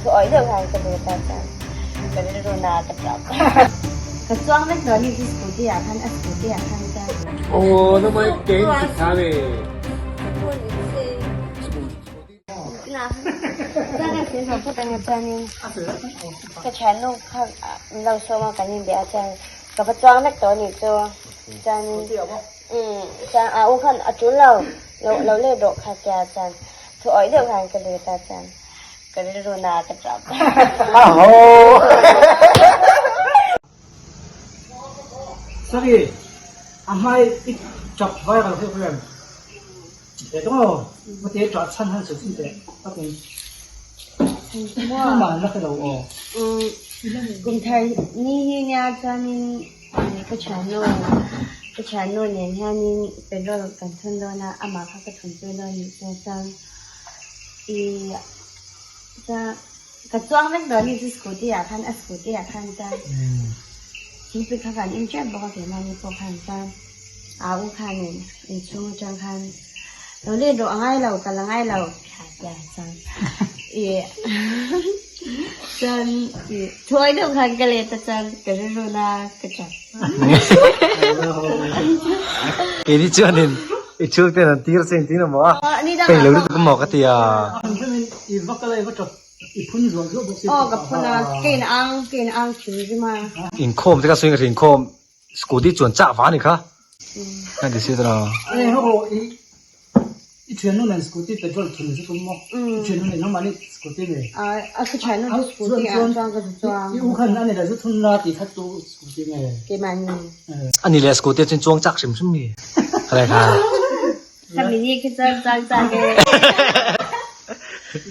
Thuawih deuh khan ka lut a chuan ka rilru na ka tap. Ka chuang vek dawn ni chu scooty ah khan a scooty ah khan chuan. Aw na mai ke in ti kha le. Chuanin ka thiannu kha min lo sawm a kan inbia chuan ka va chuang vek tawh anih chu chuanin umm chuan a u khan a tul lo lo let rawh kha tia chuan thu awih deuh khan ka let a chuan ka rilru na ka tap. Sorry a hmai i tap viral deuh reng. Kum thar ni hi nia chuanin ka thiannu ka thiannu nen hianin petrol kan thun dawn a amah kha ka thun pui dawn anih chuan chuan ih chuan ka chuang vek dawn anih chu scooty ah khan a scooty ah khan chuan thingpui kha kan in tep bawk a keimahni pawh khan chuan. A u khanin inchhung atang khan lo let rawh a ngai lo kal a ngai lo thla tia chuan i chuan i thuai deuh khan ka let a chuan ka rilru na ka chak. Keini chuanin i chhung ten an tir che engtin emaw a peih lo lutuk emaw ka ti a. Aw ka phun a kein ang kein ang thin rim a. Inkhawm te kha sawi ka hria inkhawm. Scooty chuan chah va ni kha. Ka ti si tawh. Hei ho i i thiannu nen scooty petrol thun chu tum maw? I thiannu nen nangmah nih scooty nei. A ka thiannu chu scooty ah chuan ka zu chuang. I u khan a ni leh zu thun la tih kha chu scooty nge? Keimahni. A ni leh scooty ah chuan chuang chak hrim hrim mi. Khalai kha. Ka mini khi chuan chuang chak e.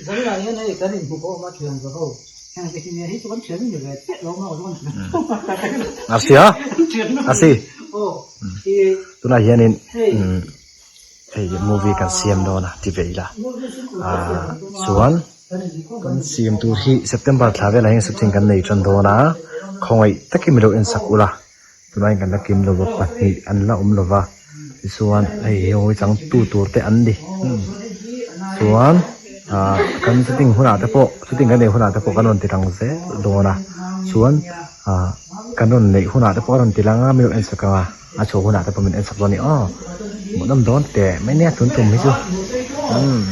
Zanah hian hei kan inhmu pawh awm a thian za ho. Heng te khi nia hi chu kan thian ni ve chiah lo maw chu kan A si a? A si. Tunah hianin hei movie kan siam dawn a ti ve ila. Chuan kan siam tur hi September thla velah hian shooting kan nei tan dawn a, khawngaih takin milo ensak ula. Tunah kan la kim lova pahnih an la awm lova tichuan hei hi hawi changtu tur te an ni chuan ah kan shooting hunah te pawh shooting kan neih hunah te pawh kan rawn ti lang zel dawn a chuan ah kan rawn neih hunah te pawh a rawn ti lang a mi rawn en sak ang a a chhuah hunah te pawh min en sak dawn a ni aw hmuhnawm dawn teh mai nia tun tum hi chu umm.